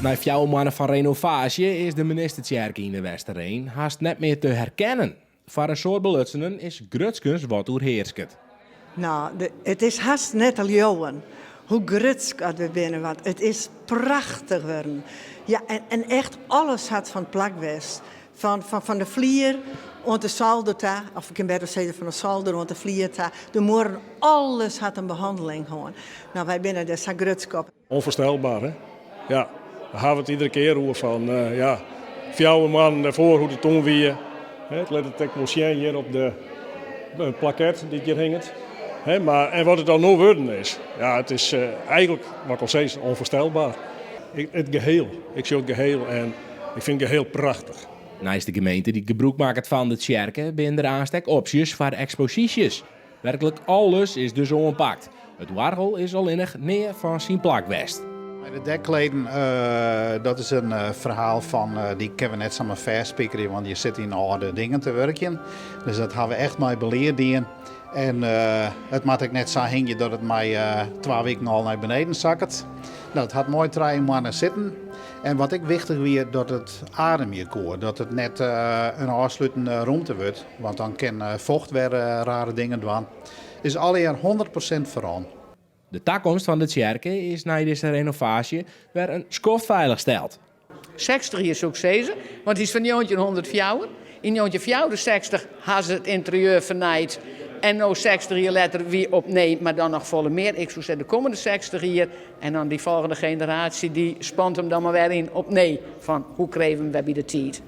Nei 4 moanne fan renovaasje is de Menistetsjerke yn De Westereen hast net mear te herkennen. Foar in soad belutsenen is grutskens wat oerhearsket. No, it is hast net te leauwen hoe grutsk dat we binne, want it is prachtich wurden. Ja, en echt alles hat fan plak west. Fan de flier oant de solder ta, of ik kin better sizze fan de solder oant de flier ta. De muorren, alles hat in behanneling hân. No, wy binne dêr sa grutsk op. Onvoorstelbaar, hè? Ja, we hawwe it iedere kear oer fan, ja, 4 moannen dêrfoar hoe't it doe wie. Hè, it lit it ek wol sjen hjir op de plaket dy't hjir hinget. Hè, mar, en wat it dan no wurden is, ja, it is eigentlik, wat ik al sei, onvoorstelbaar. It geheel, ik sjoch it geheel en ik fyn it geheel prachtich. Neist de gemeente dy't gebrûk makket fan de tsjerke, binne der aanst ek opsjes foar eksposysjes. Werklik alles is dus oanpakt. It oargel is allinnich nea fan syn plak west. De dekkleden, dat is in ferhaal fan, dy kinne we net samar fêstspikerje, want je sitte yn âlde dingen te wurkjen. Dus dat hawwe we echt mei belied dien. En it moat ek net sa hingje dat it mei 2 wiken al nei beneden sakket. No, it hat moai 3 moanne sitten. En wat ek wichtich wie, dat it ademje koe. Dat it net in ôfslutende romte wurdt, want dan kin focht wer rare dingen dwaan. Is allegear 100% ferrûn. De takomst fan de tsjerke is nei dizze renovaasje wer in skoft feilich steld. 60 jier soe ik sizze, want dy is fan 1904. Yn 1964 ha se it ynterieur fernijd. En no 60 jier letter wie opnij, mar dan noch folle mear. Ik soe sizze de kommende 60 jier en dan dy folgjende generaasje dy spant him dan mar wer yn opnij fan hoe krije we him wer by de tiid.